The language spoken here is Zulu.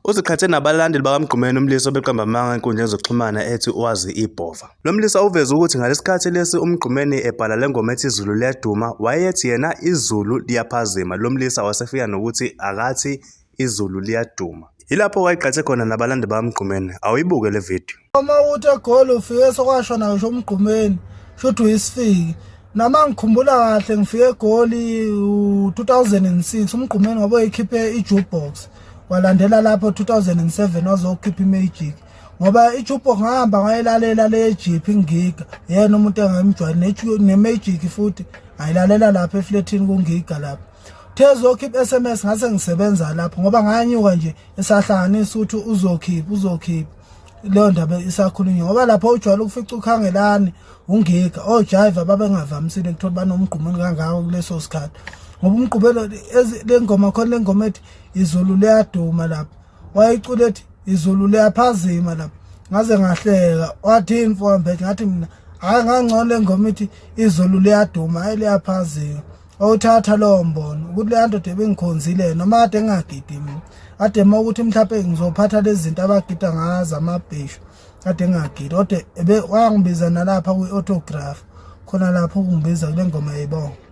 Uziqhathe nabalandeli bakaMgqumeni umlisa obeqamba amanga enkundleni zokuxhumana ethi wazi ibhova. Lo mlisa uveze ukuthi ngalesikhathi lesi uMgqumeni ebhala le ngoma ethi Izulu Liyaduma wayethi yena izulu liyaphazima. Lo mlisa wasefika nokuthi akathi izulu liyaduma. Yilapho wayeqhathe khona nabalandeli bakaMgqumeni. Awuyibuke le video. Uma uthi eGoli ufike sokwashona ngisho uMgqumeni shuthi uyisifiki. Nama ngikhumbula kahle ngifike eGoli u-2006 uMgqumeni ngoba uyikhiphe i-jukebox. Walandela lapho 2007 wazokhipha i-magic. Ngoba i-jukebox ngahamba ngayilalela le Jeep ngiga. Yena umuntu engimjwayele ne-magic futhi ngayilalela lapha efletini kungiga lapha. Uthe SMS ngase ngisebenza lapho ngoba nganyuka nje esahlanganisa ukuthi uzokhipha uzokhipha leyo ndaba isakhulunywa ngoba lapho ujwayele ukufica ukhangelani ungiga ojiva babengavamisile kuthola banomgqumeni kangako kuleso sikhathi ngoba umgqubelo le ngoma khona le ngoma ethi izulu liyaduma lapho wayecula ethi izulu liyaphazima lapho ngaze ngahleka wathi mfowambethe ngathi mina hhayi ngangcono le ngoma ithi izulu liyaduma hhayi liyaphazima Awuthatha lowo mbono ukuthi leya ndoda ebingikhonzile noma kade ngingagidi mina kade uma ukuthi mhlawumbe ngizophatha lezi zinto abagida ngazo amabheshu kade ngingagidi kodwa ebe wangibiza nalapha kwi-autograph khona lapho ukungibiza kule ngoma yibonga.